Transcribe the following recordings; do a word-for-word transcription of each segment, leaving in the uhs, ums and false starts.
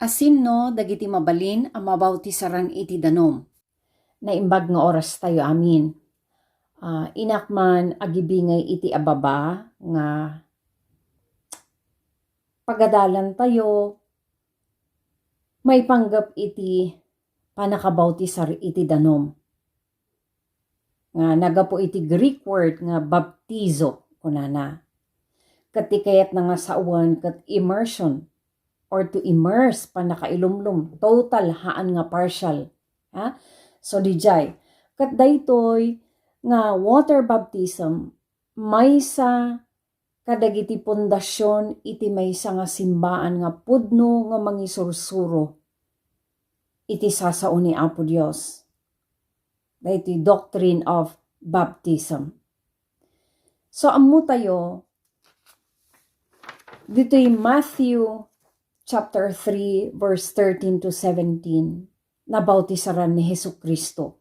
Asinno dagiti mabalin a mabawtisaran iti danum? Naimbag nga oras tayo amin. Ah, inak man agibingay iti ababa nga pagadalan tayo maipanggep iti pannakabawtisar iti danum. Nga naggapu iti Greek word nga baptizo, kunana. Ket ti kayatna nga sawen ket immersion, or to immerse, pannakailumlum, total, haan nga partial. Ha? So, dijay. Ket daytoy nga water baptism, maysa kadagiti pundasion iti maysa nga simbaan nga pudno nga mangisursuro iti sasao ni Apo Dios. Daytoy doctrine of baptism. So, ammo tayo, ditoy Matthew chapter three, verse thirteen to seventeen, nabawtisaran ni Jesu-Cristo.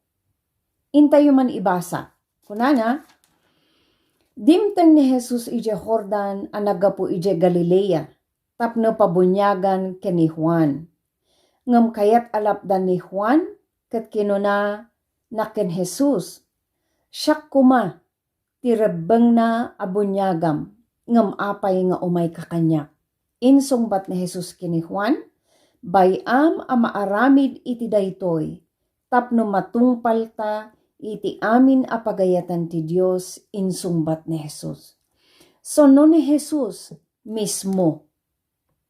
Intayo man ibasa. Kunana, dimteng ni Jesus idiay Jordan a naggapu idiay Galilea, tapno pabuniagan ken ni Juan. Ngem kayat a lapdan ni Juan, ket kinuna na ken Jesus, "Siak koma ti rebbengna a buniagam, ngem apay nga umayka kaniak?" Insungbat ni Jesus ken ni Juan, "Bay-am a maaramid iti daytoy, tapno matungpalta iti amin a pagayatan ti Dios," insungbat ni Jesus. So, no ni Jesus mismo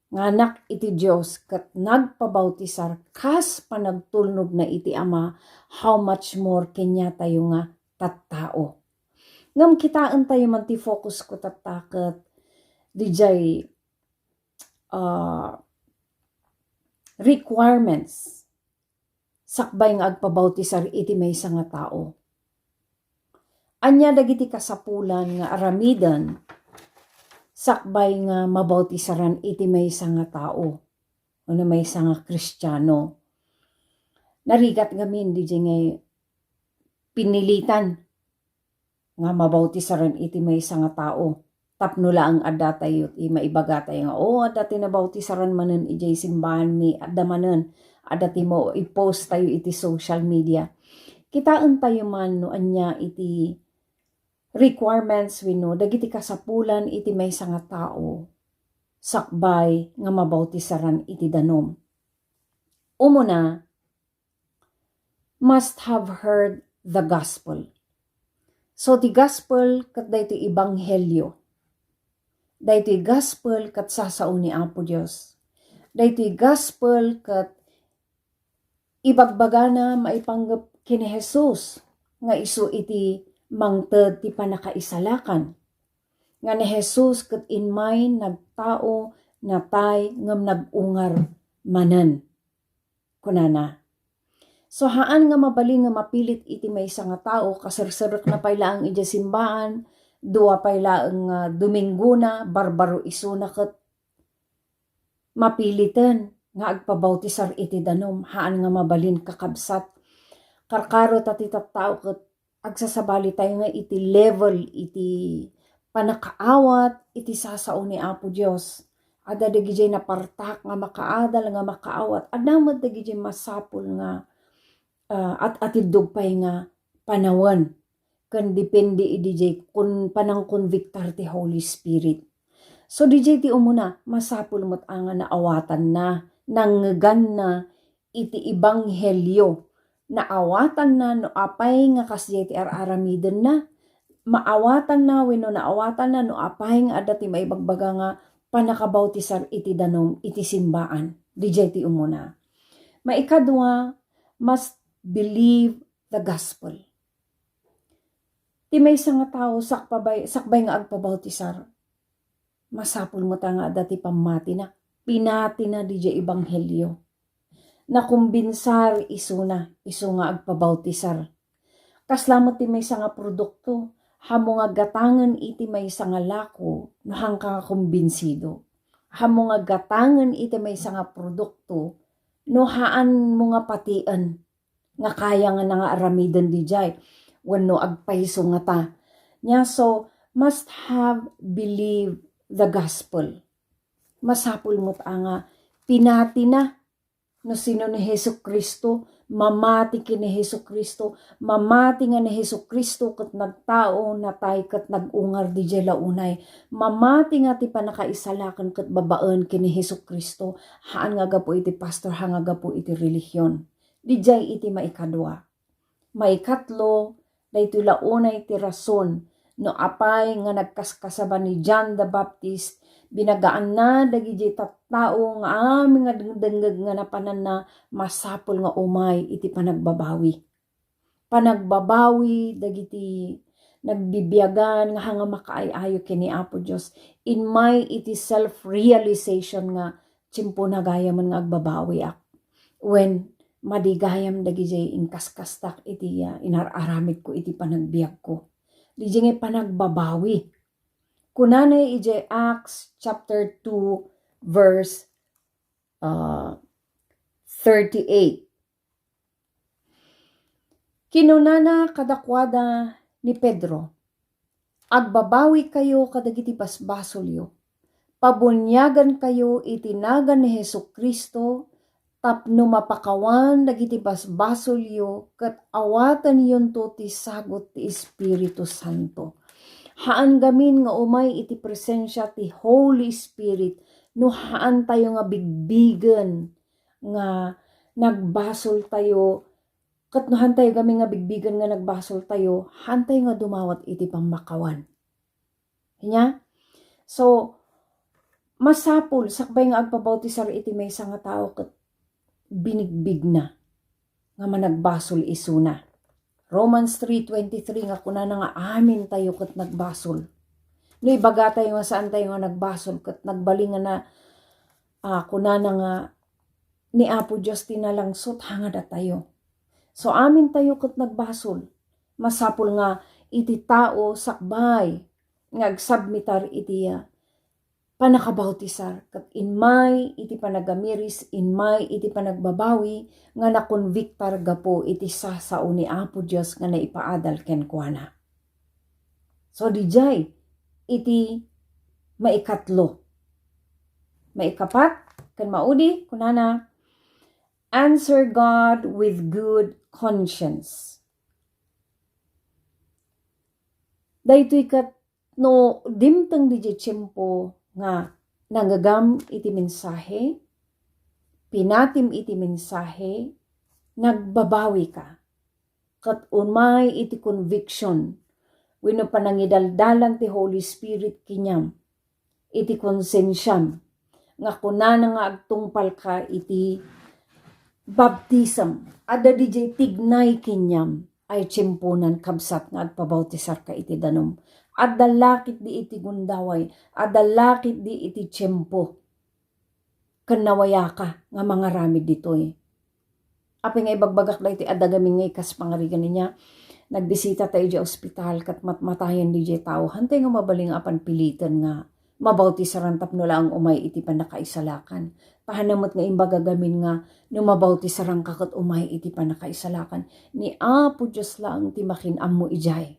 nga Anak iti Dios ket nagpabawtisar kas panagtulnogna iti Ama, how much more kaniatayo nga tattao? Ngem kitaentayo man ti focus ko tatta ket dijay, ah, requirements sakbay nga agpabawtisar iti maysa nga tao. Ania dagiti kasapulan nga aramiden sakbay nga mabawtisaran iti maysa nga tao wenno maysa nga Kristiano? Narigat ngamin dijay nga pinilitan nga mabawtisaran iti maysa nga tao. Tapno laeng adda tayo ti maibagatayo nga, "O, adda ti nabawtisaran manen idiay simbaanmi, adda manen, adda ti mo i-post tayo iti social media." Kitaentayo man no ania iti requirements wenno dagiti kasapulan iti maysa nga tao sakbay nga mabawtisaran iti danum. Umuna, must have heard the gospel. So, ti gospel ket daytoy ebanghelio. Daytoy gospel ket sasao ni Apo Dios. Daytoy gospel ket ibagbagana maipanggep ken ni Jesus nga isu iti mangted ti pannakaisalakan. Nga ni Jesus ket immay nagtao, natay, ngem nag-ungar manen. Kunana, "So, haan nga mabalin nga mapilit iti maysa nga tao, kaserserekna pay laeng idiay simbaan, dua pay laeng nga Dominggona, barbaro isuna ket mapiliten nga agpabawtisar iti danum, haan nga mabalin, kakabsat. Karkaro ta ti tattao ket agsasabali tayo nga iti level iti pannakaawat iti sasao ni Apo Dios. Adda dagidiay napartak nga makaadal nga makaawat. Adda met dagidiay masapul nga, ah, at-atiddog pay nga panawen. Ken depende idiay kun panangkonbiktar ti Holy Spirit." So, didiay ti umuna, masapul met a nga naawatanna, nangngeganna iti ebanghelio. Naawatanna no apay nga kasdiay ti ar-aramidenna. Maawatanna wenno naawatanna no apay nga adda ti maibagbaga nga pannakabawtisar iti danum iti simbaan. Didiay ti umuna. Maikadua, must believe the gospel. Ti maysa nga tao sakpabay-, sakbay nga agpabawtisar, masapul met a nga adda ti pammatina. Pinatina didiay ebanghelio. Nakumbinsar isuna, isu nga agpabawtisar. Kasla met ti maysa nga produkto, ammo nga gatangen iti maysa nga lako, no haanka nga kumbinsido. Ammo nga gatangen iti maysa nga produkto, no haanmo nga patien nga kaya nga nga aramiden didiay, wenno agpayso ngata. Nia, so, must have believe the gospel. Masapul met a nga pinatina No sino ni Jesu-Cristo? Mamati ken ni Jesu-Cristo. Mamati nga ni Jesu-Cristo ket nagtao, natay, ket nag-ungar didiay la unay. Mamati nga ti pannakaisalakan ket babaen ken ni Jesu-Cristo. Haan nga gapu iti pastor, haan nga gapu iti relihion. Didiay iti maikadua. Maikatlo, daytoy la unay ti rason no apay nga nagkaskasaba ni John the Baptist, binagaanna dagidiay tattao nga amin nga dengdengngeg nga napananna, masapul nga umay iti panagbabawi. Panagbabawi dagiti nagbibiagan nga haan nga makaay-ayo ken ni Apo Dios. Immay iti self-realization nga, "Tiempo na gayamen nga agbabawiak." Wen, madi gayam dagidiay inkaskastak iti, ah, inar-aramidko iti panagbiagko. Didiay nga panagbabawi. Kunana idiay Acts chapter two, verse, ah, thirty-eight. Kinunana kadakuada ni Pedro, "Agbabawikayo kadagiti basbasolyo. Pabuniagankayo iti nagan ni Jesu-Cristo tapno mapakawan dagiti basbasolyo ket awatenyonto ti sagut ti Espiritu Santo." Haan gamin nga umay iti presensia ti Holy Spirit no haantayo nga bigbigen nga nagbasoltayo, ket no haantayo gamin nga bigbigen nga nagbasoltayo, haantayo nga dumawat iti pammakawan. Ania? So, masapul, sakbay nga agpabautisar iti maysa nga tao ket binigbigna nga managbasol isuna. Romans three twenty-three nga kunana nga amintayo ket nagbasol. No ibagatayo nga saantayo nga nagbasol ket nagbalin nga na, ah, kunana nga ni Apo Dios ti nalangsot hangadatayo. So, amintayo ket nagbasol. Masapul nga iti tao sakbay nga agsubmitar iti, ah, pannakabautisar, ket immay iti panagamiris, immay iti panagbabawi nga nakonbiktar gapu iti sasao ni Apo Dios nga naipaadal kenkuana. So, didiay iti maikatlo. Maikapat, ken maudi, kunana, "Answer God with good conscience." Daytoy ket no dimteng didiay tiempo nga nangngegam iti mensahe, pinatim iti mensahe, nagbabawika, ket umay iti conviction wenno panangidaldalan ti Holy Spirit kaniam, iti konsensiam, nga kunana nga agtungpalka iti baptism. Adda didiay tignay kaniam, ay tiemponan, kabsat, nga agpabautisarka iti danum. Adda la ketdi iti gundaway, adda la ketdi iti tiempo. Ken nawayaka nga mangaramid ditoy. Apay nga ibagbagak daytoy adda gamin nga ikas pangarigan ania, nagbisita tayo idiay ospital ket matmatayen didiay tao. Haantayo nga mabalin nga apan piliten nga mabautisaren tapno laeng umay iti pannakaisalakan. Ta haan met nga imbaga gamin nga no mabautisaranka ket umay iti pannakaisalakan. Ni Apo Dios laeng ti makin-ammo idiay.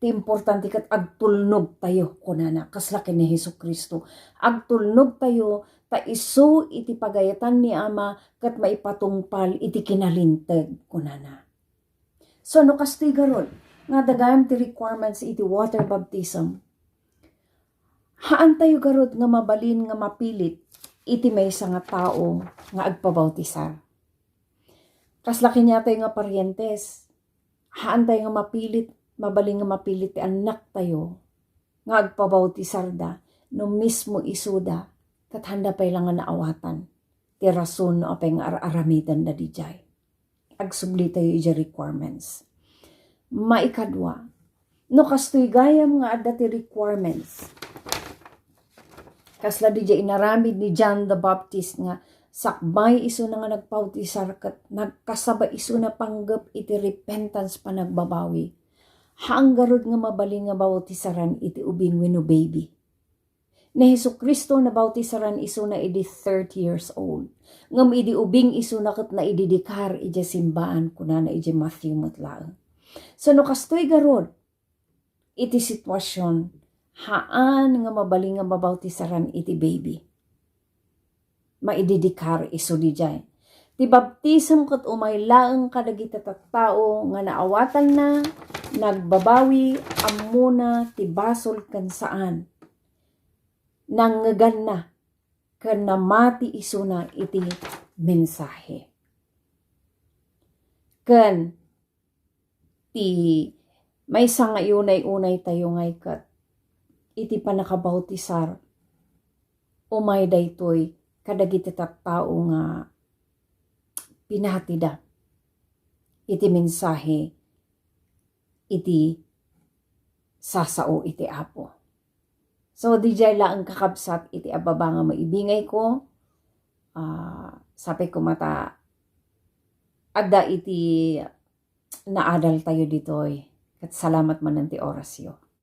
Ti importante ket agtulnog tayo, kunana, kasla ken ni Jesu-Cristo. Agtulnog tayo ta isu iti pagayatan ni Ama ket maipatungpal iti kinalinteg, kunana. So, no kastoy garud nga adda gayam ti requirements iti water baptism, haantayo garud nga mabalin nga mapilit iti maysa nga tao nga agpabautisar. Kasla kaniatayo nga parientes, haantayo nga mapilit, mabalin nga mapilit ti annaktayo nga agpabautisarda no mismo isuda ket haanda pay la nga naawatan ti rason no apay nga ar-aramidenda didiay. Agsubli tayo idiay requirements. Maikadua, no kastoy gayam nga adda ti requirements, kasla didiay inaramid ni John the Baptist nga sakbay isuna nga nagbautisar ket nagkasaba isuna panggep iti repentance, panagbabawi. Haan garud nga mabalin nga bautisaran iti ubing wenno baby. Ni Jesu-Cristo nabautisaran isuna idi thirty years old. Ngem idi ubing isuna ket naididikar idiay simbaan, kunana idiay Matthew met laeng. So, no kastoy garud iti sitwasyon, haan nga mabalin nga mabautisaran iti baby. maididikar isu didiay. Ti baptism ket umay laeng kadagiti tattao nga naawatanna, nagbabawi, ammona ti basol ken saan. Nangngeganna ken namati isuna iti mensahe. Ken ti maysa nga iunay-unay tayo ngay ket iti pannakabautisar, umay daytoy kadagiti tattao nga pinatida iti mensahe iti sasao iti Apo. So, didiay laeng kakabsat iti ababa nga maibingayko, ah, sapay koma ta adda iti naadal tayo ditoy. Ket salamat manen ti orasyo.